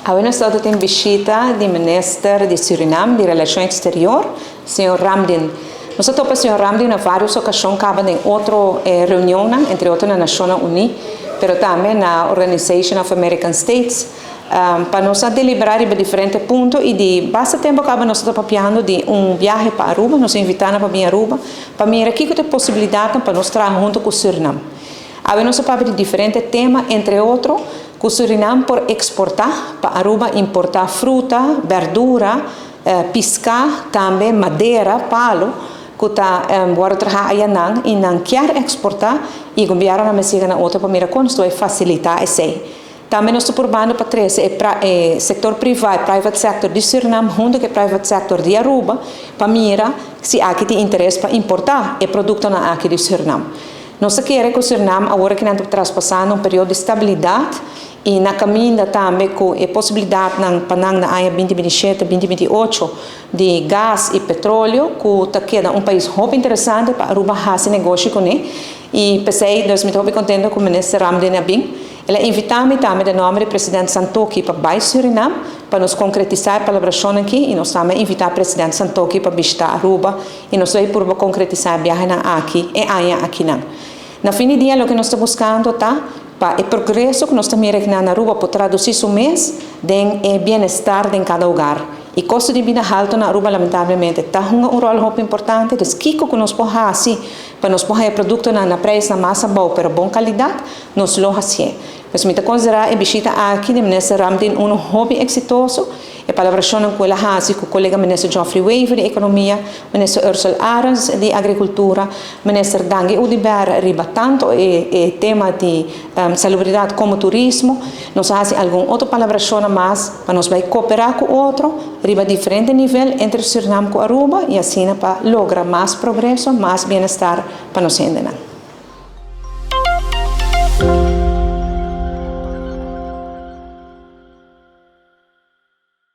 Awe nos ta tin bishita di Minister di Surinam di Relacion Exterior, señor Ramdin. Nos a topa señor Ramdin na varios ocasion caba den otro reunionnan, entre otro na Nacionnan Uni, pero tambe na Organization of American States, pa nos a delibera riba diferente punto y di basta tempo caba nos ta papiando di un biahe pa Aruba. Nos a invita nan pa bin Aruba pa mira kico ta e posibilidadnan pa nos traha hunto cu Surinam. Awe nos a papia di diferente tema, entre otro, cu Surinam por exporta pa Aruba, importa fruta, berdura, pisca, tambe madera, palo, cu ta wordo traha ayanan y nan kier exporta y gobierno a mester na otro pa mira con nos ta facilita esey. Tambe nos ta purbando pa trece e sector priva, e private sector di Surinam hunto cu e private sector di Aruba pa mira si aki tin interes pa importa e productonan aki di Surinam. Nos kier cu Surinam awor cu nan ta traspasando un periodo di stabilidad y na caminda tambe cu e posibilidad nan pa nan na aña 2027, 2028 di gas y petroleo, cu ta keda un pais hopi interesante pa Aruba haci negoshi cune, y p'esey nos ta contento cu Minister Ramdin a bin. El a invita mi tambe den nomber di President Santokhi pa bay Surinam pa nos concretisa e palabracion aki, y nos tambe a invita President Santokhi pa bishita Aruba y nos ta bay purba concretisa e biahe aki e aña aki nan. Na fin di dia, loke nos ta buscando ta pa e progreso cu nos ta mira na Aruba por traduci su mes den e bienestar den cada hogar. E costo di bida halto na Aruba lamentablemente ta un rol hopi importante, dus kico cu nos por haci pa nos por producto na prijs na mas abou pero bon calidad, nos lo haci. Pues mi ta considera e bishita aki di Minister Ramdin un hopi exitoso. E palabracion cu el a haci cu colega Minister Geoffrey Wever di Economia, Minister Ursell Arends di Agricultura, Minister Dangui Oduber riba tanto e tema di salubridad como turismo. Nos a haci algun otro palabracion mas pa nos bay coopera cu otro riba diferente nivel entre Surinam cu Aruba y asina pa logra mas progreso, mas bienestar pa nos hendenan.